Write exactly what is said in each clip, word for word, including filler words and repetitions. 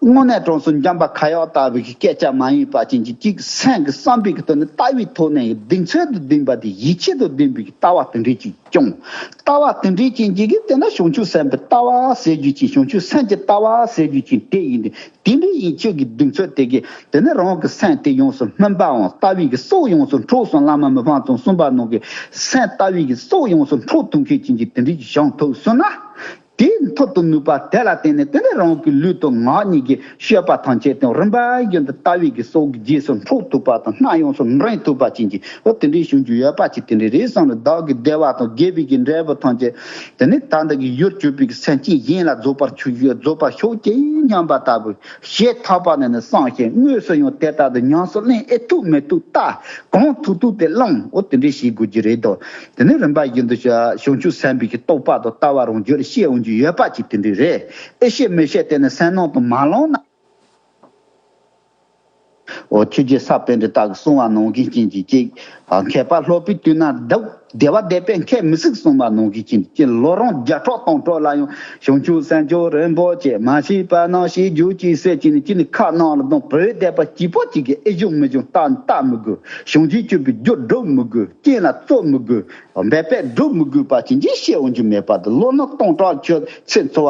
དངོས་གནས་དྲང་སྲོང་འཇམ་པ་ཁ་ཡག་ལྟ་བུའི་གི་སྐད་ཆ་མ་ཡིན་པ་ཅན་གྱི་གཅིག་སེམས་ཀྱི་བསམ་པའི་གི་ཐོག་ནས་ལྟ་བའི་ཐོག་ནས་གདེང་ཚོད་དུ་ལྡན་པ་དེ་ཡིད་ཆེས་དུ་ལྡན་པའི་གི་ལྟ་བ་དེ་འདྲའི་ཅིག་སྐྱོང་། ལྟ་བ་དེ་འདྲའི་ཅན་གྱི་གི་དེ་ན་བྱང་ཆུབ་སེམས་དཔའི་ལྟ་བ་ཟེར་རྒྱུ་ཅིག་བྱང་ཆུབ་སེམས་ཀྱི་ལྟ་བ་ཟེར་རྒྱུ་ཅིག་དེ་ཡིན་ཏེ། དེ་འདྲའི་ཡིད་ཆེས་ཀྱི་གདེང་ཚོད་དེ་གི་དེ་ནི་རང་གི་སེམས་དེ་ཡོངས་སུ་སྨིན་པའང་ལྟ་བའི་གི་སྲོག་ཡོངས་སུ་འཕྲོག་སོང་། བླ་མ་མི་ཕམ་ཚང་གསུངས་པ་ནང་གི་སེམས་ལྟ་བའི་གི་སྲོག་ཡོངས་སུ་འཕྲོག་ཐུབ་མཁན་ཅན་གྱི་དེ་འདྲའི་ཞིག་བྱང་ཐུབ་སོང་ན། དེ་ཐོབ་ཏུ་ནུས་པ་དེ་ལ་བརྟེན་ནས་དེ་ནས་རང་གི་ལུས་དང་ངག་གཉིས་ཀྱི་སྤྱོད་པ་ཐམས་ཅད་དང་རིམ་པ་བཞིན་དུ་ལྟ་བའི་གི་སྲོག་གི་རྗེས་སུ་འཕྲོག་ཐུབ་པ་དང་སྣ་ཡོངས་སུ་འདྲེན་ཐུབ་པ་ཅན་གྱི་འོ་དེ་འདྲའི་བྱུང་རྒྱུ་ཡོད་པ་ཅིག་དེ་འདྲའི་རེད་བསམ་ནས། བདག་གི་བདེ་བ་དང་དགེ་བའི་གི་འབྲས་བུ་ཐམས་ཅད་དེ་ནི་ད་ལྟ་གི་ཡུལ་གྱུར་པའི་གི་སེམས་ཅན་གཞན་ལ་རྫོགས་པར་ཆོག་རྫོགས་པར་ཤོག་ཅེས་སྙམ་པ་ལྟ་བུ་ཞེས་ཐག་པ་ནས་ནི་བསམ་ཞིང་དངོས་སུ་ཡང་དེ་ལྟར་དུ་ཉམས་སུ་ལེན་ཨེ་ཐུབ་མི་ཐུབ་ལྟ། གང་ཐུབ་ཐུབ་དེ་བླང་འོ་དེ་འདྲའི་བྱེད་དགོས་ཀྱི་རེད་དོ། དེ་ནི་རིམ་པ་བཞིན་དུ་བྱ་བྱང་ཆུབ་སེམས་དཔའི་གི་རྟོགས་པ་དང་ལྟ་བ་རང་རྒྱུད་ལ་སྐྱེ་འོང་རྒྱུ་ཡོད་པ་ཅིག་དེ་འདྲའི་རེད། ཨེ་ཤེས་མི་ཤེས་དེ་ནི་སེམས་ནང་དུ་མ་བླངས་ན། འོ་ཆོས་རྗེ་ས་པཎ་གྱི་རྟགས་ཀྱི་གསུང་བ་ནང་བཞིན་ཅན་གྱི་གཅིག་མཁས་པ་སློབ་པའི་དུས་ན་བདག་བདེ་བ་བདེ་བས་མཁས་མི་སྲིད་གསུངས་པ་ནང་བཞིན་ཅན་གྱི་ལོ་རིམ་བརྒྱ་ཕྲག་སྟོང་ཕྲག་ལ་ཡང་བྱང་ཆུབ་སེམས་མཆོག་རིན་པོ་ཆེ་མ་ཤེས་པ་རྣམས་ཤེས་གྱུར་ཅིག་ཟེར་ཅིག་ནི་ཅི་ནི་ཁ་ནང་ལ་དང་བོད་བསྡད་པ་སྐྱིད་པོ་ཅིག་གི་ཨེ་བྱུང་མི་བྱུང་ལྟ་ལྟ་མི་དགོས། བྱང་ཆུབ་སྤྱོད་པའི་རྒྱུ་སྒྲུབ་མི་དགོས། རྐྱེན་ལ་རྩོད་མི་དགོས། འབད་པས་སྒྲུབ་མི་དགོས་པ་ཅིག་འཇིག་བཤད་འོང་རྒྱུ་མེད་པ་དང་ལོ་ན་སྟོང་ཕྲག་ཆོད་ཚེ་འཚོ་བ་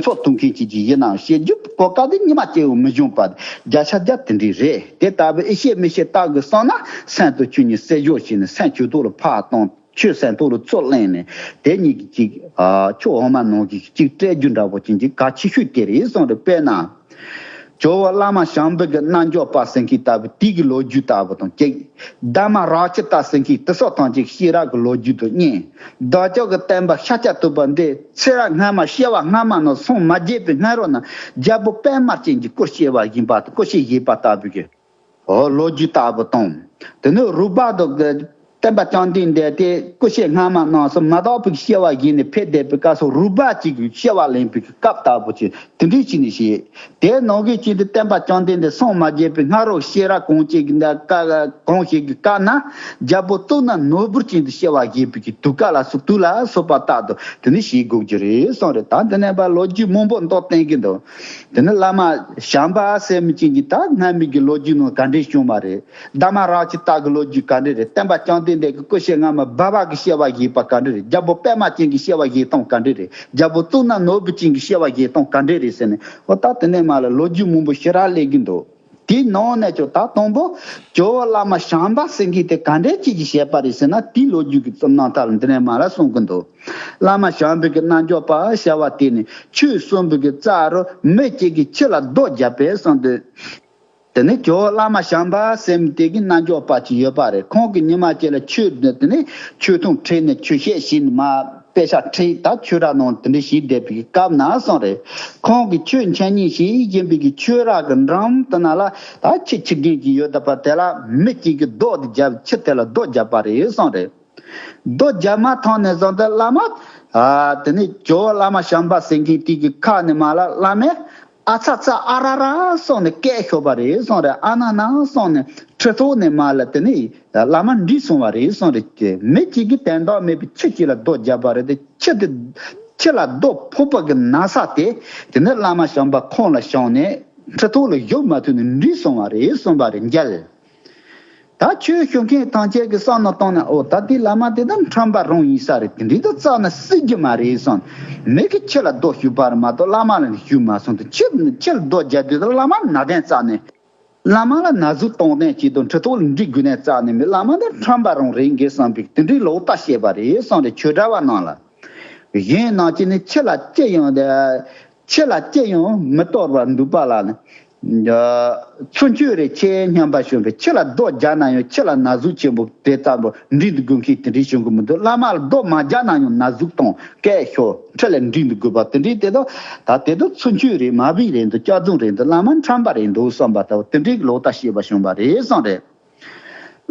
འཚོ་ཐུབ་མཁན་ཅིག་ཅིག་ཡིན་ནའང་བཤད་རྒྱུ་གོ་སྐབས་དེ་ཉི་མ་སྐྱེ་བོ་མི་འབྱུང་པ་བརྒྱ་ཆ་བརྒྱ་དེ་འདྲའི་རེད། དེ་ལྟ་བུ་ཨེ་ཤེས་མི་ཤེས་རྟགས་ཀྱི་སོང་ན་སེམས་དང་ཆོས་གཉིས་བསྲེ་སྦྱོར་བྱས་ནས་སེམས་ཆོས་ཐོག་ལ་ཕར་བཏང་། ཆོས་སེམས་ཐོག་ལ་ཚུར་ལེན་ནས་དེ་གཉིས་ཀྱི་གཅིག་ཨ་ཕྱོགས་འོག་མ་ནང་གི་གཅིག་སྤྲད་རྒྱུ་འདྲ་པོ་ཅན་གྱི་གལ་ཆེ་ཤོས་དེ་རེད་གསུངས་རེད། དཔེར་ན། ཇོ་བོ་བླ་མ་བྱམས་པའི་གི་རྣལ་འབྱོར་པ་ཟེར་མཁན་ལྟ་བུ་དེ་གི་ལོ་རྒྱུས་ལྟ་བུ་དང་གཅིག་བདག་མ་ར་ཅི་ཏ་ཟེར་མཁན་དེ་སོགས་ཐམས་ཅད་ཤེས་རབ་ཀྱི་ལོ་རྒྱུས་དང་གཉིས། བདག་ཅག་གི་བསྟན་པ་ཤཱཀྱ་ཐུབ་པ་འདི་ཚེ་རབས་སྔ་མ་སྐྱེ་བ་སྔ་མ་ནས་སངས་མ་རྒྱས་པའི་སྔ་རོལ་ན་རྒྱལ་པོ་པདྨ་ཅན་གྱི་སྐུར་སྐྱེ་བ་བཞིན་པ་དང་སྐུར་སྐྱེ་བཞེས་པ་ལྟ་བུ་གི་འོ་ལོ་རྒྱུས་ལྟ་བུ་དང་། དེ་ནས་རུས་སྦལ་དང་གི་བསྟན་པ་བཅོམ་ལྡན་འདས་དེ་སྐུ་སྐྱེ་སྔ་མ་ནས་སངས་མ་རྒྱས་པའི་སྐྱེ་བ་བཞེས་ནས་ཕེབས་བསྡད་པའི་སྐབས་སུ་རུས་སྦལ་གཅིག་གི་སྐྱེ་བ་ལེན་པའི་སྐབས་ལྟ་བུ་ཅིག་དེ་འདྲའི་ཅིག་ནས་བཤད། དེའི་ནང་གི་ཅིག་ཏུ་བསྟན་པ་བཅོམ་ལྡན་འདས་སངས་མ་རྒྱས་པའི་སྔ་རོལ་ཤེས་རབ་གང་ཅིག་གི་འདི་ཀ་གང་ཞིག་གི་སྐབས་ན་རྒྱལ་པོ་གཙུག་ན་ནོར་བུར་ཅན་དུ་སྐྱེ་བ་བཞེས་པའི་གི་དུས་སྐབས་ལ་སོགས་དུས་ལ་སོགས་པ་ལྟར་དུ་དེ་ནི་བྱེད་དགོས་ཀྱི་རེད་གསུངས་རེད། ད་འདི་ནས་པ་ལོ་རྒྱུས་མང་པོ་འདོགས་བསྟན་གྱི་འདུག་དེ་ནི་བླ་མ་བྱམས་པ་ཟེར་མི་ཅན་གྱི་ད་སྔ་མའི་གི་ལོ་རྒྱུས་ནང་ག་འདྲས་བྱུང་བ་རེད། བདག་མ་ར་ཅི་ཏ་གི་ལོ་རྒྱུས་ག་འདྲས་རེད། བསྟན་པ་བཅོམ་ལྡན་འདས་ཀྱི་སྐུ་སྐྱེ་སྔ་མ་སྦལ་པ་གི་སྐྱེ་བ་བཞེས་པ་ག་འདྲས་རེད། རྒྱལ་པོ་པདྨ་ཅན་གྱི་སྐྱེ་བ་བཞེས་སྟངས་ག་འདྲས་རེད། རྒྱལ་པོ་གཙུག་ན་ནོར་བུ་ཅན་གྱི་སྐྱེ་བ་བཞེས་སྟངས་ག་འདྲས་རེད་ཟེར་ནས་འོ་ད་དེ་ནས་མ་ལ་ལོ་རྒྱུས་མང་པོ་ཞེ་དྲག་སླེབས་ཀྱི་འདུག་དེའི་ནང་ནས་ཀྱང་ད་དང་པོ་ཇོ་བོ་བླ་མ་བྱམས་པ་ཟེར་མཁན་དེ་ག་འདྲས་ཅིག་གིས་བཤད་པ་རེད་ཟེར་ན་དེའི་ལོ་རྒྱུས་ཀྱི་རྩོམ་རྣམ་ཐར་ལ་འདི་ནས་མ་ལ་གསུང་གི་འདུག་བླ་མ་བྱམས་པའི་གི་རྣལ་འབྱོར་པ་བྱ་བ་དེ་ནི་ཆོས་གསུངས་པའི་གི་རྩ་རུ་མི་གཅིག་གིས་ཆོས་ལ་རྡོ་རྒྱབ་པས་གསུངས་འདུག་དེ་ནས་ཇོ་བོ་བླ་མ་བྱམས་པ་ཟེར་མི་དེ་གི་རྣལ་འབྱོར་པ་ཅིག་ཡོད་པ་རེད། ཁོང་གིས་ཉི་མ་གཅིག་ལ་ཆོས་དེ་ནས་ཆོས་ཐུན་ཁྲིད་ནས་ཆོས་བཤད་བྱས་ནས་མ་དཔེ་ཆ་ཁྲིད་ད་ཆོས་ར་ནང་དེ་འདྲ་བྱས་བསྡད་པའི་སྐབས་ན་གསུངས་རེད། ཁོང་གིས་ཆོས་འཆད་ཉན་བྱེད་བཞིན་པའི་གི་ཆོས་ར་གི་འགྲམ་དེ་ན་ལ་ད་ཁྱི་ཁྱི་རྒན་ཅིག་ཡོད་པ་དེ་ལ་མི་གཅིག་གིས་རྡོ་དེ་རྒྱབ་ཁྱི་དེ་ལ་རྡོ་རྒྱབ་པ་རེད་གསུངས་རེད། རྡོ་རྒྱབ་མ་ཐག་ནས་བཟུང་སྟེ་བླ་མ། ཨ་དེ་ནས་ཇོ་བོ་བླ་མ་བྱམས་པ་ཟེར་མཁན་དེ་གི་ཁ་ནས་མ་ལ་བླ་མས་ཨ་ཚ་ཚ་ཨ་ར་ར་སོང་ནས་སྐད་ཤོར་བ་རེད་གསུངས་རེད། ཨ་ན་ན་སོང་ནས་ཁྲི་ཐོག་ནས་མ་ལ་དེ་ནས་བླ་མ་འདྲིས་སོང་བ་རེད་གསུངས་རེད། དེ་མི་གཅིག་གིས་དོན་དག་མེད་པའི་ཁྱི་གཅིག་ལ་རྡོ་བརྒྱབ་པ་རེད་དེ་ཁྱི་དེ་ཁྱི་ལ་རྡོ་ཕོག་པ་གི་ན་ཚ་དེ་དེ་ནས་བླ་མ་བྱམས་པ་ཁོང་ལ་བྱུང་ནས་ཁྲི་ཐོག་ལ་བཞུགས་མ་ཐུབ་ནས་འདྲིས་སོང་བ་རེད་གསུངས་པ་རེད་མཇལ། ད་ཆོས་ཞུ་མཁན་ཐམས་ཅད་ཀྱི་བསམ་བློ་བཏང་ནས་ཨོ་ད་དེ་བླ་མ་དེ་ད་ཁྲམ་པ་རང་ཡིན་ས་རེད། དེ་འདྲའི་ད་རྩ་ནས་སྲིད་རྒྱུ་མ་རེད་བསམ། མི་གི་ཁྱི་ལ་རྡོ་གཞུས་པ་རེད་མ་གཏོགས་བླ་མ་ལ་ནི་གཞུས་མ་སོང་། དེ་ཁྱི་ཁྱི་ལ་རྡོ་རྒྱག་དུས་ད་བླ་མ་ན་དན་རྩ་ནས། བླ་མ་ལ་ན་ཟུག་གཏོང་དན་བྱེད་དང་ཁྲི་ཐོག་ལ་འདྲི་དགོས་ནས་རྩ་ནས་མི་བླ་མ་ད་ཁྲམ་པ་རང་རེད་འགས་བསམ་པའི་དེ་འདྲའི་ལོག་ལྟ་བཤད་པ་རེད་བསམ་རེད། ཆོས་གྲྭ་བ་རྣམས་ལ། གཞན་རྣམས་ཀྱིས་ནི་ཁྱི་ལ་ཅི་ཡང་དེ། ཁྱི་ལ་ཅི་ཡང་མི་གཏོར་བར་འདུག་པ་ལ་ནི། ཚུར་མཆོད་རེ་ཆེ་སྙམ་པ་བྱུང་བས་ཁྱི་ལ་རྡོ་རྒྱག་ན་ཡང་ཁྱི་ལ་ན་ཟུག་ཆེན་པོ་དེ་ལྟ་བུ་འདྲི་འདུག་དགོས་མཁན་དེ་འདྲའི་བྱུང་གི་མི་འདུག་བླ་མ་ལ་རྡོ་མ་རྒྱག་ན་ཡང་ན་ཟུག་དང་སྐད་ཤོར་ཁྲི་ལ་འདྲི་འདུག་དགོས་པ་དེ་འདྲའི་དེ་དག་ད་དེ་དག་ཚུར་མཆོད་རེད། མ་བིས་རེད་འདུག་སྐྱག་རྫུན་རེད་འདུག་བླ་མ་ཁྲམ་པ་རེད་འདུག་བསམ་པ་ལྟ་བུ་དེ་འདྲའི་ལོག་ལྟ་བཤད་པ་བྱུང་བ་རེད་བསམ་རེད།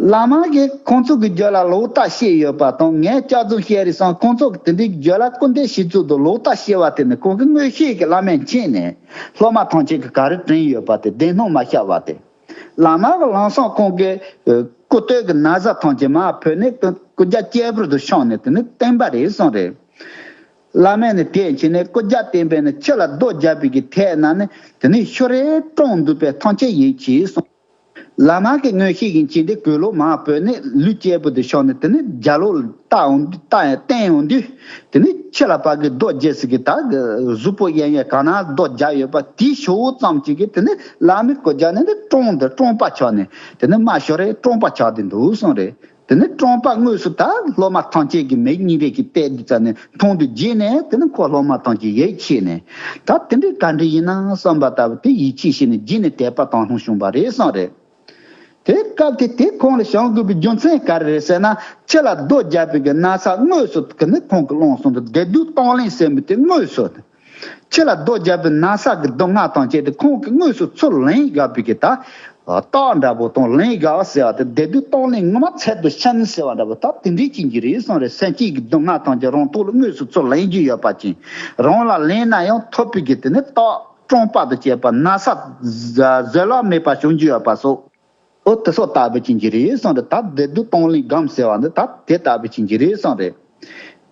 བླ་མ་གིས་ཁོང་ཚོ་གི་རྒྱུད་ལ་ལོག་ལྟ་བཤད་ཡོད་པ་དང་ངས་སྐྱག་རྫུན་བཤད་རེད་བསམ་ཁོང་ཚོ་གི་དེ་འདྲའི་རྒྱུད་ལ་སྐུར་འདེབས་བྱེད་ཚུལ་དུ་ལོག་ལྟ་བཤད་པ་དེ་ནི་ཁོང་གི་མངོན་ཤེས་ཀྱི་བླ་མས་མཁྱེན་ནས་སློབ་མ་ཐམས་ཅད་ཀྱི་ག་རེ་དྲན་ཡོད་པ་དེ་བདེན་སྣང་མ་ཤར་བ་དེ། བླ་མ་གི་ལམ་སང་ཁོང་གི་སྐུ་སྟོད་ཀྱི་ན་བཟའ་ཐམས་ཅད་མར་ཕུད་ནས་སྐུ་རྒྱབ་གཅེར་བུར་དུ་བཤམས་ནས་དེ་ནི་བསྟན་པ་རེད་གསུངས་རེད། བླ་མས་ནི་དེ་བྱས་ནས་སྐུ་རྒྱབ་བསྟན་པས་ནི་ཕྱི་ལ་རྡོ་རྒྱབ་པའི་གི་ཐད་ན་ནི་དེ་ནི་ཤོ་རེ་ཀྲོང་འདུག་པས་ཐང་ཆད་ཡིད་ཆེས་གསུངས། བླ་མ་གི་མངོན་ཤེས་ཀྱི་ཅི་འདི་གོས་ལོ་མ་བོས་ནས་ལུས་སྐྱེས་བུ་དུ་ཤོར་ནས་དེ་ནི་རྒྱ་ལོ་ལྟ་འོང་ལྟ་ཡང་བསྟན་འོང་དུས། དེ་ནི་ཕྱི་ལ་ཕ་གི་རྡོ་རྒྱབ་ཟེར་གི་ད་གི་གཟུགས་པོ་གཡས་གཡོན་ག་ན་རྡོ་རྒྱབ་ཡོད་པ་དེའི་ཤོག་བུ་ཙམ་ཅིག་གིས་དེ་ནི་བླ་མའི་སྐུ་རྒྱབ་ནས་འདི་ཀྲོང་འདི་ཀྲོང་པ་ཆགས་ནས་དེ་ནི་མ་ཤོ་རེ་ཀྲོང་པ་ཆགས་དེ་འདུག་གསུངས་རེད། དེ་ནས་ཀྲོང་པ་དངོས་སུ་ད་སློབ་མ་ཐམས་ཅད་ཀྱི་མིག་གཉིས་རེ་གི་བལྟས་དུས་ཙམ་ནས་མཐོང་དུས་རྗེས་ནས་དེ་ནས་ཁོ་སློབ་མ་ཐམས་ཅད་ཡིད་ཆེས་ནས་ད་དེ་འདྲའི་ག་འདྲ་ཡིན་ན་བསམ་པ་ལྟ་བུ་དེ་ཡིད་ཆེས་བྱས་ནས་རྗེས་ནས་དད་པ་དང་ལྷུང་བྱུང་བ་རེད་གསུངས་རེད། དེ་སྐབས་དེ་དེ་ཁོང་ལ་བྱུང་དགོས་པའི་རྒྱུ་མཚན་ག་རེ་རེད་ཟེར་ན། ཕྱི་ལ་རྡོ་རྒྱབ་པའི་གི་ན་ཚ་དངོས་སུ་གི་ནི་ཁོང་གི་ཀློང་གསུམ་དུ་བདེ་སྡུག་གཏོང་ལེན་ཟེར་མི་དེ་དངོས་སུ། ཕྱི་ལ་རྡོ་རྒྱབ་པའི་ན་ཚ་གི་སྡུག་བསྔལ་དང་བཅས་ཏེ་ཁོང་གིས་དངོས་སུ་ཚུར་ལེན་དགོས་པའི་གི་ད། རྟགས་འདྲ་པོ་དང་ལེན་དགོས་ཟེར་བ་དེ་བདེ་སྡུག་གཏོང་ལེན་ངོ་མ་ཚད་དུ་ཤན་ཟེར་བ་འདྲ་པོ་ད་དེ་འདྲའི་ཅན་གྱི་རེད་གསུངས་རེད། སེམས་ཅན་གྱི་སྡུག་བསྔལ་དང་བཅས་རང་ཐོག་ལ་དངོས་སུ་ཚུར་ལེན་རྒྱུ་ཡོད་པ་ཅན། རང་ལ་ལེན་ན་ཡང་ཐོབ་པའི་གི་དེ་ནི་རྟགས་ཀྲོང་པ་དང་བཅས་པ་ན་ཚ་བཟོད་གླགས་མེད་པ་བྱུང་རྒྱུ་ཡོད་པ་སོགས། ཨོ་དེ་སོགས་ལྟ་བུ་ཅན་གྱི་རེད་གསུངས་རེད། ད་བདེ་སྡུག་གཏོང་ལེན་སྒོམ་ཟེར་བ་འདི་ད་དེ་ལྟ་བུ་ཅན་གྱི་རེད་གསུངས་རེད།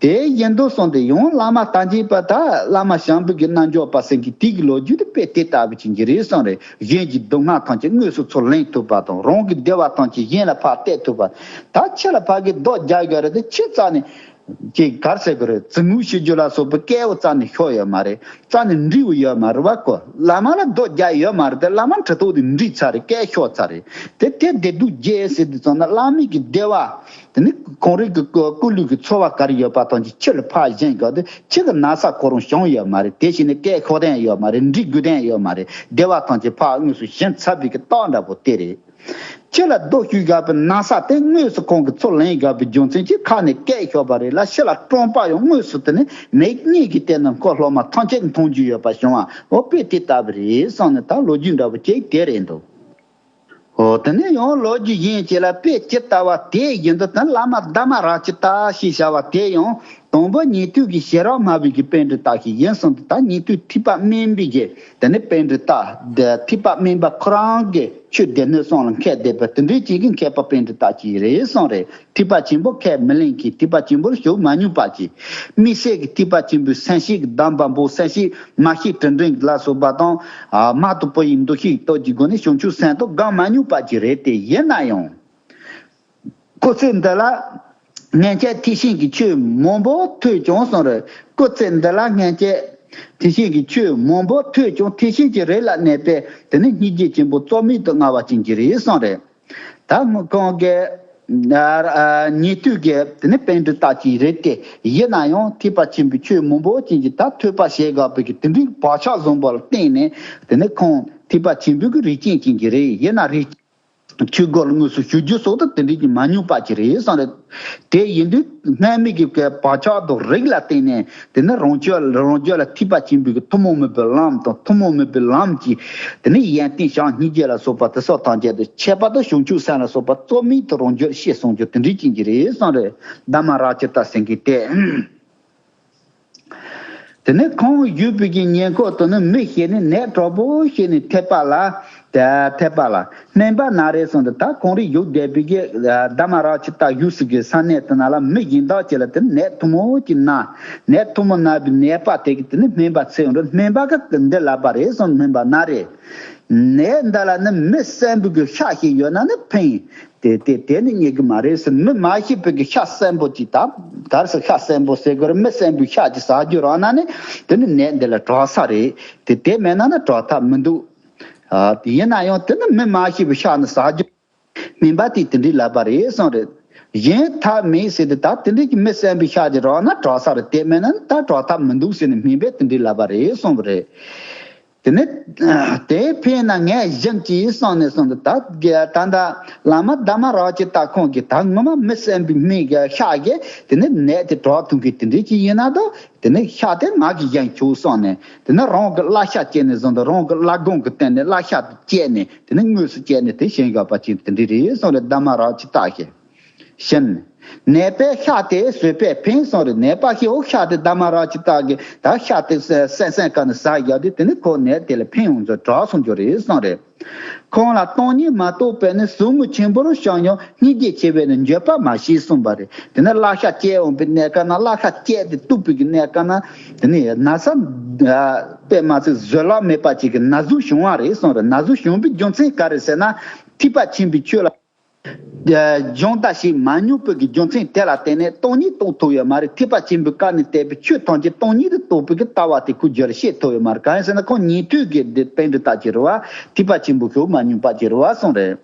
དེ་ཡིན་དུས་གསུངས་ཏེ་ཡང་བླ་མ་ལྟ་མཁྱེན་པ་ད་བླ་མ་བྱམས་པའི་གི་རྣལ་འབྱོར་པ་ཟེར་གི་དེ་གི་ལོ་རྒྱུས་དེ་དཔེ་དེ་ལྟ་བུ་ཅན་གྱི་རེད་གསུངས་རེད། གཞན་གྱི་སྡུག་བསྔལ་ཐམས་ཅད་དངོས་སུ་ཚུར་ལེན་ཐུབ་པ་དང་རང་གི་བདེ་བ་ཐམས་ཅད་གཞན་ལ་ཕར་གཏད་ཐུབ་པ། ད་ཕྱི་ལ་ཕ་གི་རྡོ་རྒྱག་དགོས་རེད་དེ་ཕྱི་རྩ་ནས། ཅིག་གར་ཟེར་གི་རེད། རྩིས་ངོ་ཤེས་རྒྱུ་ལ་སོགས་པའི་སྐལ་བ་རྩ་ནས་ཤོར་ཡོད་མ་རེད། རྩ་ནས་འགྲིག་པ་ཡོད་མ་རེད་བ་ཀོ། བླ་མ་ལ་རྡོ་རྒྱག་ཡོད་མ་རེད་དེ་བླ་མ་གྲི་ཐོག་དེ་འགྲིག་ཚར་རེད། སྐལ་ཤོར་ཚར་རེད། དེ་དེ་བདེ་སྡུག་རྒྱས་ཟེར་དུས་ཙམ་ན་བླ་མའི་གི་བདེ་བ། དེ་ནི་ཁོང་རང་གི་སྐུ་ལུས་ཀྱི་ཚོར་བ་ག་རེ་ཡོད་པ་ཐམས་ཅད་ཕྱི་ལ་ཕར་བཞེངས་དགོས་ཏེ་ཕྱི་གི་ན་ཚ་ཁོ་རང་བྱུང་ཡོད་མ་རེད། དེ་བཞིན་ནི་སྐལ་ཤོར་དོན་ཡོད་མ་རེད། འགྲིག་དགོས་དོན་ཡོད་མ་རེད། བདེ་བ་ཐམས་ཅད་ཕར་དངོས་སུ་བྱིན་ཚར་བའི་གི་རྟགས་འདྲ་པོ་དེ་རེད། ཕྱི་ལ་རྡོ་གཅོད་དགོས་པའི་ན་ཚ་དེ་དངོས་སུ་ཁོང་གིས་ཚུར་ལེན་དགོས་པའི་རྒྱུ་མཚན་གྱིས་ཁ་ནས་སྐད་ཤོར་བ་རེད་ལ། ཕྱི་ལ་ཀྲོང་པ་ཡང་དངོས་སུ་དེ་ནི་མིག་གཉིས་ཀྱིས་བལྟས་ན་ཁོ་སློབ་མ་ཐམས་ཅད་མཐོང་རྒྱུ་ཡོད་པ་བྱུང་བ། འོ་དཔེ་དེ་ལྟ་བུ་རེད་གསུངས་ནས་ད་ལོ་རྒྱུས་འདྲ་བོ་ཅིག་དེ་རེད་འདུག་འོ་དེ་ནས་ཡང་ལོ་རྒྱུས་གཞན་ཅིག་ལ་དཔེ་ཇི་ལྟ་བ་དེ་ཡིན་དུས་ད་བླ་མ་དྷརྨ་རཀྵི་ཏ་ཞེས་བྱ་བ་དེ་ཡང་དང་པོ་ཉན་ཐོས་ཀྱི་ཞལ་རག་སྨྲ་བའི་གི་པཎྜི་ཏ་ཞིག་ཡིན་གསུངས་ཏེ། ད་ཉན་ཐོས་ཐེག་པ་དམན་པའི་གི་དེ་ནི་པཎྜི་ཏ་ཐེག་པ་དམན་པ་ཁོ་རང་གི་ཆོས་སྡེ་སྣོད་གསུམ་ལ་མཁས་བསྡད་པ་དེ་འདྲའི་ཅིག་གི་མཁས་པ་པཎྜི་ཏ་ཅིག་རེད་གསུངས་རེད། ཐེག་པ་ཆེན་པོ་ཁས་མི་ལེན་མཁན། ཐེག་པ་ཆེན་པོར་ཞུགས་མ་མྱོང་པ་ཅིག་དམིགས་བསལ་གྱི་ཐེག་པ་ཆེན་པོའི་སེམས་བསྐྱེད་ཀྱི་གདམས་པ་པོ་སེམས་བསྐྱེད་མ་ཤེས་དྲིན་དྲན་ལ་སོགས་པ་དང་། མ་དང་པོ་ཡི་འདུ་ཤེས་ཀྱི་སྟོབས་ཀྱི་སྒོ་ནས་བྱང་ཆུབ་སེམས་རྟོགས་སྒོམ་མ་མྱོང་པ་ཅིག་རེད་དེ། ཡིན་ན་ཡང་། སྐུ་ཚེ་འདི་ལ་སྔོན་ཆད་ཐེག་ཆེན་གྱི་ཆོས་མང་པོ་ཐོས་ཀྱང་གསུངས་རེད། སྐུ་ཚེ་འདི་ལ་སྔོན་ཆད་ཐེག་ཆེན་གྱི་ཆོས་མང་པོ་ཐོས་ཀྱང་ཐེག་ཆེན་གྱི་རིགས་ལ་གནས་པའི་དེ་ནི་སྙིང་རྗེ་ཆེན་པོ་རྩོལ་མེད་དུ་མངའ་བ་ཅན་གྱི་རེད་གསུངས་རེད། ད་ཁོང་གི་ཉན་ཐོས་ཀྱི་དེ་ནི་པཎྜི་ཏ་ཅིག་རེད་དེ། ཡིན་ན་ཡང་ཐེག་པ་ཆེན་པོའི་ཆོས་མང་པོ་ཅན་གྱི་ད་ཐོས་པ་བྱེད་དགོས་པའི་གི་དེ་འདྲའི་བག་ཆགས་བཟུང་བ་ལ་བརྟེན་ནས་དེ་ནི་ཁོང་ཐེག་པ་ཆེན་པོའི་གི་རིགས་ཅན་ཅན་གྱི་རེད། ཡིན་ན་རིགས་ཆོས་སྒོ་ལ་དངོས་སུ་ཞུགས་རྒྱུ་སོགས་དང་དེ་འདྲའི་གི་མ་མྱོང་པ་ཅིག་རེད་གསུངས་རེད། དེ་ཡིན་དུས་སྔ་མའི་གི་བག་ཆགས་དང་རིགས་ལ་བརྟེན་ནས་དེ་ནི་རང་རྒྱུད་རང་རྒྱུད་ལ་ཐེག་པ་ཆེན་པོའི་གི་ཐུན་མོང་མིན་པའི་ལམ་དང་ཐུན་མོང་མིན་པའི་ལམ་གྱི་དེ་ནི་ཡོན་ཏན་བྱམས་སྙིང་རྗེ་ལ་སོགས་པ་དེ་སོགས་ཐམས་ཅད་དང་ཁྱད་པར་དུ་བྱང་ཆུབ་སེམས་ལ་སོགས་པ་རྩོལ་མེད་དུ་རང་རྒྱུད་ཤེས་སོང་རྒྱུ་དེ་འདྲའི་ཅན་གྱི་རེད་གསུངས་རེད། དྷརྨ་རཀྵི་ཏ་ཟེར་མཁན་དེ། དེ་ནས་ཁོང་བཞུགས་པའི་གི་ཉེ་འཁོར་དུ་ནི་མི་ཞིག་ནི་ནད་དྲག་པོ་ཞིག་ནི་ཐེབས་པ་ལ། ཐེབས་པ་ལ་སྨན་པ་ན་རེ་གསུངས་ཏེ། ད་ཁོང་རང་བཞུགས་བསྡད་པའི་གི་དྷརྨ་རཀྵི་ཏ་བཞུགས་སའི་གི་ས་གནས་དེ་ན་ལ་མི་གཞན་དག་ཅིག་ལ་དེ་ནད་ཐུན་མོང་ཅིག་ན། ནད་ཐུན་མོང་ན་བའི་ནད་པ་དེ་གི་དེ་ནི་སྨན་པ་འཚོལ་འགྲོ། སྨན་པ་གིས་འདི་ལབ་པ་རེད་གསུངས། སྨན་པ་ན་རེ། ནད་འདི་ལ་ནི་མི་གསོན་པོའི་གི་ཤ་ཞིག་ཡོད་ན་ནི་ཕན། དེ་དེ་དེ་ནི་རྙེད་གི་མ་རེད་ཟེར། མི་མ་ཤི་བའི་གི་ཤ་གསོན་པོ་ཅིག་དང་། ག་རེ་ཟེར་ཤ་གསོན་པོ་ཟེར་དགོས་རེད། མི་གསོན་པོའི་ཤ་ཅིག་ཟ་རྒྱུ་རག་ན་ནི་དེ་ནི་ནད་འདི་ལ་དྲག་ས་རེད། དེ་དེ་མེད་ན་ནི་དྲག་ཐབས་མི་འདུག་ཨ། དེ་ཡིན་ན་ཡང་དེ་ནི་མི་མ་ཤི་བའི་ཤ་ནི་ཟ་རྒྱུ། སྨན་པ་དེས་དེ་འདྲའི་ལབ་པ་རེད་གསུངས་རེད། གཞན་ཐབས་མེད་ཟེར་ཏེ། ད་དེ་འདྲའི་གི་མི་གསོན་པོའི་ཤ་ཅིག་རག་ན་དྲག་ས་རེད། དེ་མེད་ན་ནི་ད་དྲག་ཐབས་མི་འདུག་ཟེར་ནས་སྨན་པས་དེ་འདྲའི་ལབ་པ་རེད་གསུངས་པ་རེད། དེ་ནས་དེ་ཕན་ན་ངས་སྦྱིན་གྱིས་གསུངས་ནས་གསུངས་ཏེ། ད་ད་ལྟ་བླ་མ་དྷརྨ་རཀྵི་ཏ་ཁོང་གིས་ད་ངོ་མ་མི་གསོན་པོའི་སྨན་གྱི་ཤ་གིས་དེ་ནས་ནད་དེ་དྲག་ཐུབ་མཁན་དེ་འདྲ་ཅིག་ཡིན་ན་ད་དེ་ནས་ཤ་དེ་ང་གིས་སྦྱིན་ཆོག་གསུངས་ནས། དེ་ནས་རང་གི་བླ་ཤ་བཅད་ནས་བཟུང་དུ་རང་གི་བླ་སྒང་གི་སྟེང་ནས་བླ་ཤ་དེ་བཅད་ནས་དེ་ནས་དངོས་སུ་བཅད་ནས་དེ་བྱིན་དགོས་པ་ཅིག་དེ་འདྲ་རེད་གསུངས་རེད། དྷརྨ་རཀྵི་ཏ་གིས་བྱིན། ནད་པས་ཤ་དེ་ཟོས་པས་ཕན་སོང་རེད། ནད་པ་ཞིག་འོ་ཤ་དེ་དྷརྨ་རཱ་ཇི་ཏ་གིས་ད་ཤ་དེ་སེམས་སེམས་ཀ་ནས་ཟ་བཞག་དུས་དེ་ནི་ཁོ་ནད་དེ་ལས་ཕན་ཡོང་ཚུལ་དྲག་སོང་རྒྱུ་རེད་གསུངས་རེད། ཁོང་ལ་སྟོང་ཉིད་མ་གཏོགས་པས་ནི་ཟུག་རྔུ་ཆེན་པོར་བྱུང་ཡང་སྙིང་རྗེ་ཆེ་བས་ནི་འགྱོད་པ་མ་བྱེད་གསུངས་པ་རེད། དེ་ནི་གླ་ཤ་བཅད་འོང་པའི་གནས་སྐབས་ན་གླ་ཤ་བཅད་དེ་གཏུབ་པའི་གནས་སྐབས་ན་དེ་ནི་ན་ཚ་དཔེ་མ་ཚིག་བཟོད་གླགས་མེད་པ་ཅིག་གི་ན་ཟུག་བྱུང་བ་རེད་གསུངས་རེད། ན་ཟུག་བྱུང་པའི་རྒྱུ་མཚན་ག་རེ་ཟེར་ན་ཐེག་པ་ཆེན་པོའི་ཆོས་ལ། སྦྱོང་བརྡར་བྱེད་མ་མྱོང་བོད་ཀྱི་རྒྱུ་མཚན་དེ་ལ་བརྟེན་ནས་སྟོང་ཉིད་རྟོགས་ཐུབ་ཡོད་མ་རེད། ཐེག་པ་ཆེན་པོའི་བཀའ་ནས་བསྟན་པའི་ཆོས་ཐམས་ཅད་སྟོང་ཉིད་དུ་རྟོགས་པའི་ལྟ་བ་དེ་ཁོ་རྒྱུད་ལ་ཤེས་ཐུབ་ཡོད་མ་རེད། གང་ཡིན་ཟེར་ན་ཁོང་ཉན་ཐོས་ཀྱི་དེ་པཎྜི་ཏ་ཅིག་རེད་བ། ཐེག་པ་ཆེན་པོའི་ཤུགས་མ་མྱོང་བ་ཅིག་རེད་བ་གསུངས་རེད།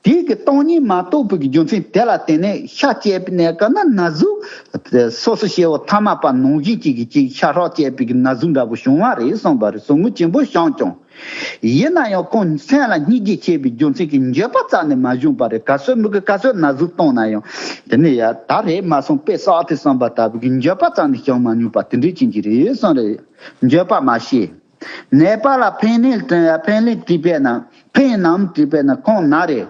དེའི་གི་སྟོང་ཉིད་མ་རྟོགས་པའི་གི་རྒྱུ་མཚན་དེ་ལ་བརྟེན་ནས་ཤ་བཅད་པའི་གནས་སྐབས་ན་ན་ཟུག་སོ་སོ་སྐྱེ་བོ་ཐ་མལ་པ་ནང་བཞིན་གཅིག་གིས་གཅིག་ཤ་ཁྲག་བཅད་པའི་གི་ན་ཟུག་འདྲ་པོ་བྱུང་བ་རེད་གསུངས་པ་རེད། ཟུག་རྔུ་ཆེན་པོ་བྱུང་ཀྱང་། ཡིན་ན་ཡང་ཁོང་སེམས་ལ་སྙིང་རྗེ་ཆེ་བའི་རྒྱུ་མཚན་གྱིས་འགྱོད་པ་རྩ་ནས་མ་བྱུང་བ་རེད། ག་ཚོད་མི་དགོས་ག་ཚོད་ན་ཟུག་གཏོང་ན་ཡང་དེ་ནས་ཡ་ད་རེད་མ་སོང་དཔེ་བསགས་ཏེ་བསམ་པ་ལྟ་བུའི་འགྱོད་པ་རྩ་ནས་བྱུང་མ་མྱོང་བ་དེ་འདྲའི་ཅན་གྱི་རེད་གསུངས་རེད། འགྱོད་པ་མ་བྱེད། ནད་པ་ལ་ཕན་ནུས་ཕན་ལུས་དྲིས་པས་ན། ཕན་ནམ་དྲིས་པས་ན་ཁོང་ན་རེ།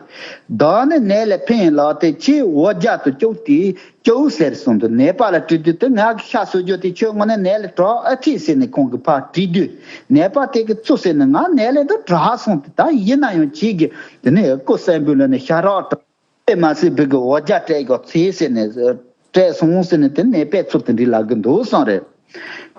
བདག་ནི་ནད་ལས་ཕན་ལགས་ཏེ་ཁྱེད་འོ་བརྒྱལ་དུ་བཅུག་སྟེ་བཅུག་ཟེར་གསུངས་འདུག་ནད་པ་ལ་དྲིས་དུས་དེ་ང་གི་ཤ་ཟོས་རྒྱུ་དེ་ཁྱོད་དངོས་གནས་ནད་ལས་དྲག་ཨེ་ཁྲིད་ཟེར་ནས་ཁོང་གིས་ཕར་དྲིས་དུས་ནད་པ་དེ་གིས་ཚུར་ཟེར་ནས་ང་ནད་ལས་དུ་དྲག་སོང་སྟེ་ད་ཡིན་ན་ཡང་ཁྱེད་ཀྱིས་དེ་ནས་སྐུ་གསོན་པོའི་ལུས་ནས་ཤ་རག་དྲག་དེ་མ་ཟད་བུ་གི་འོ་བརྒྱལ་སྤྲད་དགོས་ཚེ་ཟེར་ནས་སྤྲད་སོང་ཟེར་ནས་དེ་ནད་པས་ཚུར་དེ་འདྲའི་ལབ་གི་འདུག་གསུངས་རེད།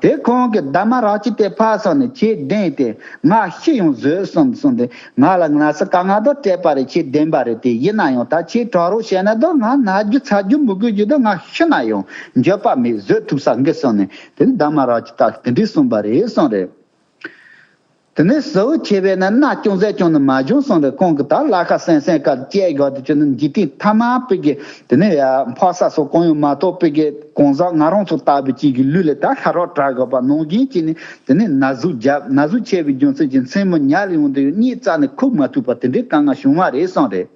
དེ་ཁོང་གིས་དྷརྨ་རཱ་ཇི་ཏས་ཕར་སོང་ནས་ཁྱེད་བདེན་ཏེ་ང་ཤི་ཡང་བཟོད་གསུངས་གསུངས་ཏེ་ང་ལ་ན་ཚ་ག་ང་དང་སྤྲད་པ་རེད། ཁྱེད་བདེན་པ་རེད། དེ་ཡིན་ན་ཡང་ད་ཁྱེད་དྲག་རོགས་བྱས་ན་དང་ང་ན་རྒྱུ་ཚ་རྒྱུ་མི་དགོས་རྒྱུ་དང་ང་ཤི་ན་ཡང་འགྱོད་པ་མེད་བཟོད་ཐུབ་ས་འགི་གསུངས་ནས་དེ་ནི་དྷརྨ་རཱ་ཇི་ཏས་དེ་འདྲའི་གསུངས་པ་རེད་གསུངས་རེད། དེ་ནས་གཟུ་བོ་ཆེ་བས་ན་མནའ་ཅུང་ཟད་ཀྱང་ནི་མ་བྱུང་གསུངས་ཏེ་ཁོང་གིས་ད་གླ་ཤ་སེམས་སེམས་ཀ་བཅད་དགོས་དེ་ཁྱོད་ནི་འཇིག་རྟེན་ཐ་མལ་པའི་གི་དེ་ནས་ཡ་འཕག་ས་སོགས་གང་ཡང་མ་གཏོགས་པའི་གི་གང་ཟག་ང་རང་ཚོ་ལྟ་བུའི་ཅིག་གི་ལུས་ལ་ད་ཤ་རག་དྲག་དགོས་པ་ནང་བཞིན་གྱི་ནི་དེ་ནས་ན་ཟུག་བརྒྱབ། ན་ཟུག་ཆེ་བའི་རྒྱུ་མཚན་གྱིས་མཚན་མོ་ཉལ་ཡོང་དུས་གཉིད་རྩ་ནས་ཁུག་མ་ཐུབ་པ་དེ་འདྲའི་དཀའ་ངལ་བྱུང་བ་རེད་གསུངས་རེད།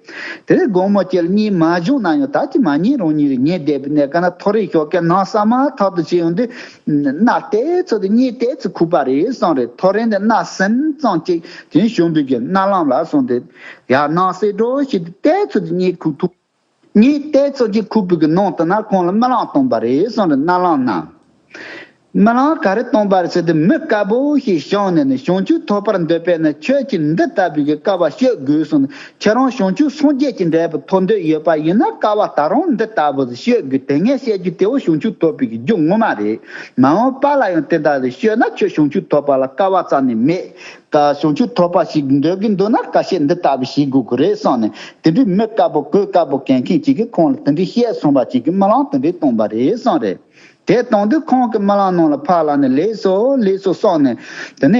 དེ་ནས་དགོང་མོ་ཁྱེད་གཉིད་མ་བྱུང་ན་ཡང་ད་ཅི་མ་ཉིན་རང་ཉིད་རེ་ཉལ་བསྡད་པའི་གནས་སྐབས་ན་ཐོ་རེངས་ཞོགས་ཀས་ནམ་ས་མ་ཐག་ཏུ་བྱས་ཡོང་དུས་མནའ་ཏོག་ཙམ་དེ་གཉིད་ཏོག་ཙམ་ཁུག་པ་རེད་གསུངས་རེད། ཐོ་རེངས་དེ་མནའ་ཟིན་ཙམ་ཅིག་དེ་ནས་གཞོན་པའི་གི་མནའ་ལམ་ལ་སོང་སྟེ་ཡར་ནང་གསེས་འགྲོ་ཞིག་ཏོག་ཙམ་དེ་གཉིད་ཁུག་ཐུབ། གཉིད་ཏོག་ཙམ་ཅིག་ཁུག་པའི་གི་ནང་དུ་ན་ཁོང་ལ་རྨི་ལམ་སྟོན་པ་རེད་གསུངས་རེད། མནའ་ལམ་ན། རྨི་ལམ་ག་རེ་སྟོན་པ་རེད་ཟེར་དུས་མི་དཀར་པོ་ཞིག་བྱུང་ནས་ནི་བྱང་ཆུབ་ཐོབ་པར་འདོད་པས་ནི་ཁྱོད་ཀྱིས་འདི་ལྟ་བུའི་གི་དཀའ་བ་སྤྱོད་དགོས་གསུངས་ནས་ཁྱེད་རང་བྱང་ཆུབ་སངས་རྒྱས་ཀྱི་འབྲས་བུ་ཐོབ་འདོད་ཡོད་པ་ཡིན་ན་དཀའ་བ་ད་རུང་འདི་ལྟ་བུ་སྤྱོད་དགོས། དེ་སྔའི་བཤད་རྒྱུ་དེ་བོ་བྱང་ཆུབ་ཐོབ་པའི་གི་རྒྱུ་ངོ་མ་རེད། མ་འོངས་པ་ལ་ཡང་དེ་འདྲ་ལས་སྤྱོད་ན་ཁྱོད་བྱང་ཆུབ་ཐོབ་པ་ལ་དཀའ་བ་རྩ་ནས་མེད། ད་བྱང་ཆུབ་ཐོབ་པ་ཞིག་འདོད་ཀྱི་འདུག་ན་དཀའ་སྤྱད་འདི་ལྟ་བུ་བྱེད་དགོས་ཀྱི་རེད་གསུངས་ནས་དེ་འདྲའི་མི་དཀར་པོ་གོས་དཀར་པོ་གྱོན་མཁན་ཅིག་གིས་ཁོང་ལ་དེ་འདྲའི་བཤད་གསུངས་པ་ཅིག་གིས་རྨི་ལམ་དེ་འདྲའི་སྟོན་པ་རེད་གསུངས་རེད། དེ་གཏོང་དུས་ཁོང་གི་རྨི་ལམ་ནང་ལ་ཕར་ལ་ནས་ལེགས་སོ་ལེགས་སོ་གསུངས་ནས་དེ་ནས་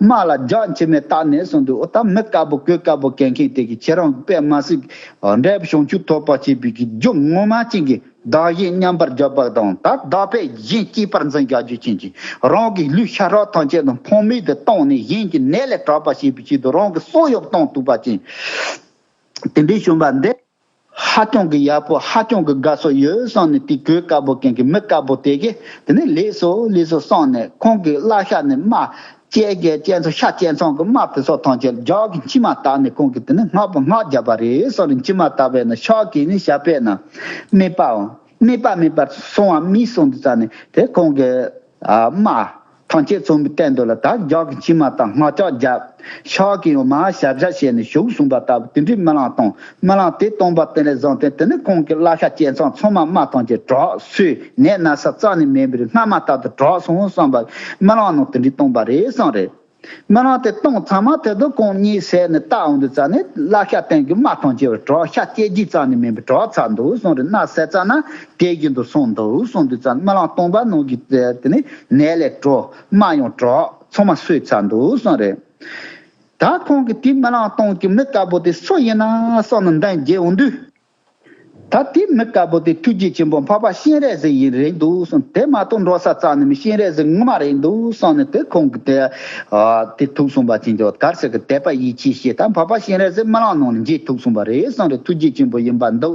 དམག་ལ་རྒྱག་མཆི་མས་བཏབ་ནས་གསུངས་དུས་འོ་ད་མི་དཀར་པོ་གོས་དཀར་པོ་གྱོན་མཁན་དེ་གིས་ཁྱེད་རང་དཔེ་མ་སྲིད་འབྲས་བུ་བྱང་ཆུབ་ཐོབ་པར་བྱེད་པའི་གི་རྒྱུ་ངོ་མ་ཅན་གྱི་བདག་གཞན་མཉམ་པར་འཇོག་པ་དང་ད་བདག་ཕན་གཞན་གཅེས་པར་འཛིན་རྒྱག་རྒྱུ་ཅན་གྱི་རང་གི་ལུས་ཤ་རགས་ཐམས་ཅད་དང་ཕངས་མེད་དུ་བཏང་ནས་གཞན་གྱི་ནད་ལས་དྲག་པར་བྱེད་པའི་ཆེད་དུ་རང་གི་སྲོག་ཡང་གཏོང་ཐུབ་པ་ཅན་དེ་འདྲའི་བྱུང་བ་འདི། ཧ་ཅང་གི་ཡག་པོ་ཧ་ཅང་གི་དགའ་ཚོར་ཡོད་བསམ་ནས་དེ་གོས་དཀར་པོ་གྱོན་གྱི་མི་དཀར་པོ་དེ་གིས་དེ་ནས་ལེགས་སོ་ལེགས་སོ་བསམ་ནས་ཁོང་གི་བརླ་ཤ་ནས་རྨ་བཅད་གི་བཅད་མཚམས་ཤ་བཅད་མཚམས་ཀྱི་རྨ་དེ་ཚོ་ཐམས་ཅད་རྒྱག་གི་མཆི་མ་བཏབ་ནས་ཁོང་གིས་དེ་ནས་སྔགས་པོ་སྔགས་བརྒྱབ་པ་རེད་བསམ་ནས་མཆི་མ་བཏབ་པས་ན་ཤག་གིས་ནི་བཤད་པས་ན་སྨན་པའམ་སྨན་པ་མེད་པར་སོང་བ་མིན་གསུངས་དུས་ཙ་ནས་དེ་ཁོང་གི་རྨ། ཐམས་ཅད་ཚང་མའི་སྟེང་དུ་ལ་ད་རྒྱག་གི་མཆི་མ་དང་སྔགས་ཆག་བརྒྱབ། ཤག་གིས་ཡང་མར་ཞབས་ཞབས་བྱས་ནས་བཞུགས་གསུངས་པ་ལྟ་བུ་དེ་འདྲའི་རྨི་ལམ་བཏང་། རྨི་ལམ་དེ་བཏང་པ་དེ་ལས་བཟུང་སྟེ་དེ་ནས་ཁོང་གིས་བརླ་ཤ་བཅད་མཚམས་ཚང་མ་རྨ་ཐམས་ཅད་དྲག་སོས་ནད་ན་ཚ་རྩ་ནས་མེད་པར་སྔ་མ་ལྟར་དུ་དྲག་སོང་བསམ་པ་རྨི་ལམ་ནང་དེ་འདྲའི་བཏང་པ་རེད་བསམ་རེད། རྨི་ལམ་དེ་བཏང་ཚར་མ་དེ་དུ་ཁོང་གཉིད་སད་ནས་བལྟ་འོང་དུས་ཙ་ནས་བརླ་ཤ་སྟེང་གི་རྨ་ཐམས་ཅད་དྲག་ཤ་བཅད་རྒྱུ་རྩ་ནས་མེད་པར་དྲག་ཚར་འདུག་གསུངས་རེད། མནའ་ཟད་ཙ་ན་དེ་བཞིན་དུ་སོང་འདུག་གསུངས་དུས་ཙ་ན་རྨི་ལམ་སྟོང་པ་ནང་གི་དེ་ནི་ནད་ལས་དྲག་རྨ་ཡང་དྲག་ཚང་མ་སོས་ཚར་འདུག་གསུངས་རེད། ད་ཁོང་གིས་དེ་རྨི་ལམ་སྟོང་གི་མི་དཀར་པོ་དེ་སུ་ཡིན་ན་བསམ་ནས་འདང་རྒྱག་འོང་དུས། ད་དེ་མི་དཀར་པོ་དེ་ཐུགས་རྗེ་ཆེན་པོ་འཕགས་པ་སྤྱན་རས་གཟིགས་ཡིན་རེད་འདུག་གསུངས། དེ་མ་གཏོགས་འགྲོ་ས་རྩ་ནས་མི་སྤྱན་རས་གཟིགས་ངོ་མ་རེད་འདུག་གསུངས་ནས་དེ་ཁོང་གིས་དེ་དེ་ཐུགས་སུན་པ་ཅན་གྱི་གར་ཟེར་གི་དད་པ་ཡིད་ཆེས་བྱས་ད་འཕགས་པ་སྤྱན་རས་གཟིགས་རྨི་ལམ་ནང་ནས་མཇལ་ཐུབ་སོང་བ་རེད་གསུངས་རེད། ཐུགས་རྗེ་ཆེན་པོ་ཡིན་པ་འདུག་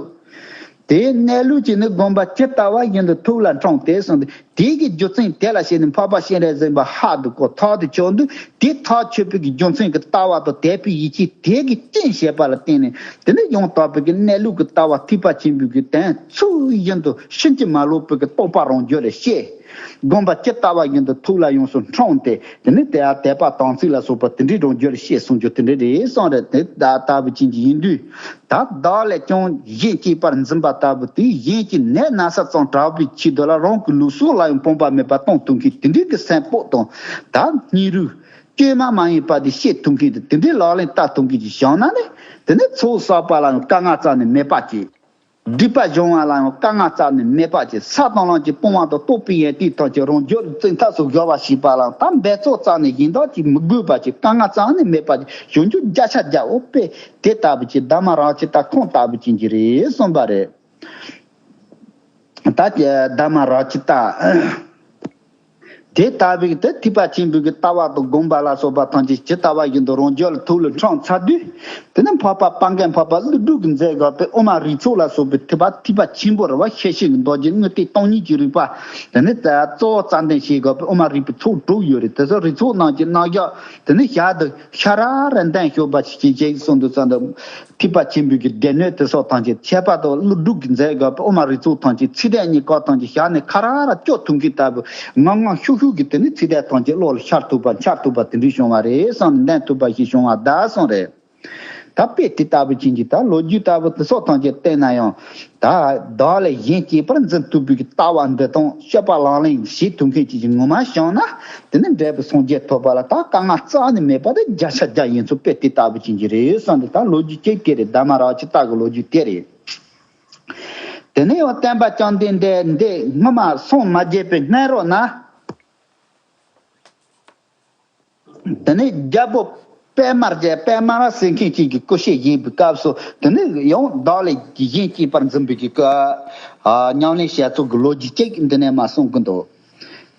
དེའི་གནས་ལུགས་ཀྱིས་ནི་སྒོམ་པ་ཇི་ལྟ་བ་བཞིན་དུ་ཐུགས་ལ་འཁྲུངས་ཏེ་གསུངས་ཏེ། དེ་གི་རྒྱུ་མཚན་དེ་ལ་བྱས་ནས་འཕགས་པ་སྤྱན་རས་གཟིགས་པ་ཧ་དུ་གོ་ཐག་ཏུ་ཆོད་འདུག་དེ་ཐག་ཆོད་པའི་གི་རྒྱུ་མཚན་གྱི་ལྟ་བ་དང་དད་པའི་ཡིད་ཆེས་དེ་གི་རྐྱེན་བྱས་པ་ལ་བརྟེན་ནས། དེ་ནས་ཡང་དག་པའི་གི་གནས་ལུགས་ཀྱི་ལྟ་བ་ཐེག་པ་ཆེན་པོའི་གི་དོན་ཚུལ་བཞིན་དུ་ཕྱིན་ཅི་མ་ལོག་པའི་གི་རྟོགས་པ་རང་རྒྱུད་ལ་སྐྱེས། སྒོམ་པ་ཇི་ལྟ་བ་བཞིན་དུ་ཐུགས་ལ་ཡོངས་སུ་འཁྲུངས་ཏེ། དེ་ནས་དེ་ཡང་དད་པ་དམ་ཚིག་ལ་སོགས་པ་དེ་འདྲའི་རང་རྒྱུད་ལ་སྐྱེས་གསུངས་རྒྱུ་དེ་འདྲ་རེད་གསུངས་རེད། དེ་ལྟ་བུ་ཅན་གྱི་ཡིན་དུས། ད་བདག་ལས་ཀྱང་གཞན་གཅེས་པར་འཛིན་པ་ལྟ་བུ་དེ། གཞན་གྱི་ནད་ན་ཚ་ཙམ་དྲག་པོའི་ཆེད་དུ་ལ་རང་གི་ལུས་སྲོག་ལ་ཡང་ཕངས་པ་མེད་པར་གཏོང་ཐུབ་མཁན་དེ་འདྲའི་གི་སེམས་པོ་དང་། ད་སྙིང་རུས་བཅོས་མ་མ་ཡིན་པ་དེ་བྱེད་ཐུབ་མཁན་དེ་དེ་འདྲའི་ལག་ལེན་བསྟར་ཐུབ་མཁན་ཅིག་བྱུང་ན་ནི། དེ་ནི་ཚོགས་བསགས་པ་ལ་ཡང་དཀའ་ངལ་རྩ་ནས་མེད་པ་ཅིག་སྒྲིབ་པ་སྦྱོང་བ་ལ་ཡང་དཀའ་ངལ་རྩ་ནས་མེད་པ་ཅིག་ས་དང་ལམ་གྱི་སྤོང་བ་དང་རྟོགས་པའི་ཡོན་ཏན་ཐམས་ཅད་རང་རྒྱུད་ལ་བཙན་ཐབས་སུ་སྦྱོར་བ་ཞེས་པ་ལ་ད་འབད་རྩོལ་རྩ་ནས་གཞན་དག་ཅིག་མི་དགོས་པ་ཅིག་དཀའ་ངལ་རྩ་ནས་མེད་པ་ཅིག་བྱུང་རྒྱུ་བརྒྱ་ཆ་བརྒྱ། འོ་དཔེ་དེ་ལྟ་བུ་ཅིག་དྷརྨ་རཱ་ཇི་ཏ་ཁོང་ལྟ་བུ་ཅན་གྱི་རེད་གསུངས་པ་རེད། ད་དྷརྨ་རཱ་ཇི་ཏ། དེ་ལྟ་བུའི་དེ་ཐེག་པ་ཆེན་པོའི་གི་ལྟ་བ་དང་སྒོམ་པ་ལ་སོགས་པ་ཐམས་ཅད་ཇི་ལྟ་བ་བཞིན་དུ་རང་རྒྱུད་ལ་ཐུགས་ལ་འཁྲུངས་ཚར་དུས། དེ་ནས་འཕགས་པ་སྤང་མཁན་འཕགས་པ་ཀླུ་སྒྲུབ་ཀྱིས་མཛད་དགོས་པའི་དབུ་མ་རིགས་ཚོགས་ལ་སོགས་པའི་ཐེག་པ་ཐེག་པ་ཆེན་པོ་རེད་བ། ཤེར་ཕྱིན་གྱི་མདོ་རྒྱུད་དངོས་བསྟན་སྟོང་ཉིད་ཀྱི་རིགས་པ། དེ་ནས་ད་གཙོ་བོ་རྩ་འདོན་བྱེད་དགོས་པའི་དབུ་མ་རིགས་པའི་ཚོགས་དྲུག་ཡོད་རེད། དེ་ཚོ་རིགས་ཚོགས་རྣམས་ཀྱི་རྣམ་གཞག་དེ་ནས་ཞལ་དུ་ཤ་ར་ར་འདོན་ཤོག་པ་ཞིག་བྱེད་ཅིག་གསུངས་འདུག་ཙང་དུ། ཐེག་པ་ཆེན་པོའི་གི་སྡེ་སྣོད་དེ་སོགས་ཐམས་ཅད་ཁྱད་པར་དུ་ཀླུ་སྒྲུབ་ཀྱིས་མཛད་དགོས་པའི་དབུ་མ་རིགས་ཚོགས་ཐམས་ཅད་ཚིག་དོན་གཉིས་ཀ་ཐམས་ཅད་ཞལ་ནས་ཁ་ར་ར་སྐྱོར་ཐུབ་མཁན་ལྟ་བུ་ངང་ངམ་ཤུགས་ཤུགས་ཀྱིས་དེ་ནས་ཚིག་དོན་ཐམས་ཅད་བློ་ལ་ཤར་ཐུབ་པ་འཆར་ཐུབ་པ་དེ་འདྲ་བྱུང་བ་རེད་བསམ་ནས་འདོན་ཐུབ་པ་ཞིག་བྱུང་བ་གདའ་གསུངས་རེད། ད་དཔེ་དེ་ལྟ་བུ་ཅན་གྱི་ད་ལོ་རྒྱུས་ལྟ་བུ་དེ་སོགས་ཐམས་ཅད་བལྟས་ན་ཡང་། ད་བདག་ལས་གཞན་གཅེས་པར་འཛིན་ཐུབ་པའི་ལྟ་བ་འདི་དང་སྤྱོད་པ་ལག་ལེན་བྱེད་ཐུབ་མཁན་ཅིག་ངོ་མ་བྱུང་ན། དེ་ནི་འབྲས་བུ་སངས་རྒྱས་ཐོབ་པ་ལ་ད་དཀའ་ངལ་རྩ་ནས་མེད་པ་དེ་བརྒྱ་ཆ་བརྒྱ་ཡིན་ཚུལ་དཔེ་དེ་ལྟ་བུ་ཅན་གྱི་རེད་བསམ་སྟེ། ད་ལོ་རྒྱུས་གཅིག་དེ་རེད། དྷརྨ་རཱ་ཇི་ཏ་གི་ལོ་རྒྱུས་དེ་རེད། དེ་ནས་ཡང་སྟོན་པ་བཅོམ་ལྡན་འདས་འདི་སྔོན་མ་སངས་མ་རྒྱས་པའི་སྔ་རོལ་ན། དེ་ནས་རྒྱལ་པོ་པད་མར་གྱི་པད་མ་ར་ཟེར་མཁན་ཅིག་གི་སྐུ་ཞབས་བཞེས་པའི་སྐབས་སུ། དེ་ནས་ཡང་བདག་ལས་གཞན་གཅེས་པར་འཛིན་པའི་གི་ཨ་ཉམས་ལེན་བྱ་ཚུལ་གྱི་ལོ་རྒྱུས་གཅིག་འདི་ནས་མར་གསུང་གི་འདུག་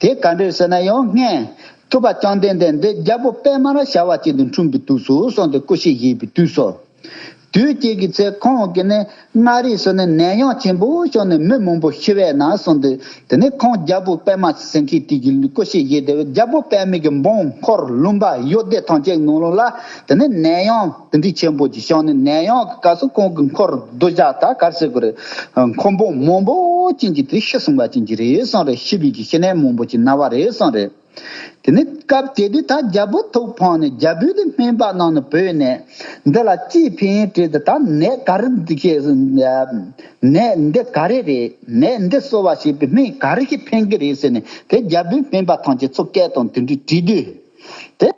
དེ་ག་འདྲ་ཟེར་ན། ཡང་སྔོན་ཐུབ་པ་བཅོམ་ལྡན་འདས་འདི་རྒྱལ་པོ་པད་མ་ར་བྱ་བ་ཅན་དུ་འཁྲུངས་པའི་དུས་སུ་གསུངས་ཏེ། སྐུ་ཞབས་བཞེས་པའི་དུས་སུ། དུས་གཅིག་གི་ཚེ་ཁོང་གིས་ནི་མངའ་རིས་སུ་ནི་ནད་གཡང་ཆེན་པོ་བྱུང་ནས་མི་མང་པོ་ཤི་བས་ན་གསུངས་ཏེ། དེ་ནས་ཁོང་རྒྱལ་པོ་པད་མ་ཟེར་མཁན་དེ་གི་སྐུ་ཞབས་བཞེས་ཏེ། རྒྱལ་པོ་པད་མའི་གི་འབངས་འཁོར་ལུང་པ་ཡུལ་སྡེ་ཐམས་ཅད་ནང་ལོགས་ལ། དེ་ནས་ནད་གཡང་དེ་འདྲའི་ཆེན་པོ་ཅིག་བྱུང་ནས། ནད་གཡང་གི་སྐབས་སུ་ཁོང་གི་འཁོར་གདུལ་བྱ་ད་ག་རེ་ཟེར་དགོས་རེད། འཁོར་འབངས་མང་པོ་ཅན་གྱི་དེ་ཤི་སོང་བ་ཅན་གྱི་རེད་གསུངས་རེད། ཤི་བའི་གི་ཤི་ནད་མང་པོ་ཅིག་ན་བ་རེད་གསུངས་རེད། དེ་ནས་སྐབས་དེ་དུས་ད་རྒྱལ་པོ་ཐུགས་ཕངས་ནས། རྒྱལ་པོས་དེ་སྨན་པ་རྣམས་ནི་བོས་ནས། འདི་ལ་ཅི་ཕན་དྲིས་ཏེ། ད་ནད་ག་རེ་འདི་ཁྱེད་ནད་འདི་ག་རེ་རེད། ནད་འདི་གསོ་བ་བྱེད་པའི་སྨན་ག་རེ་ཞིག་ཕན་གྱི་རེད་ཟེར་ནས། དེ་རྒྱལ་པོས་སྨན་པ་ཐམས་ཅད་ཚུར་བསྐོས་དང་དེ་འདྲའི་དྲིས་དུས། དེ་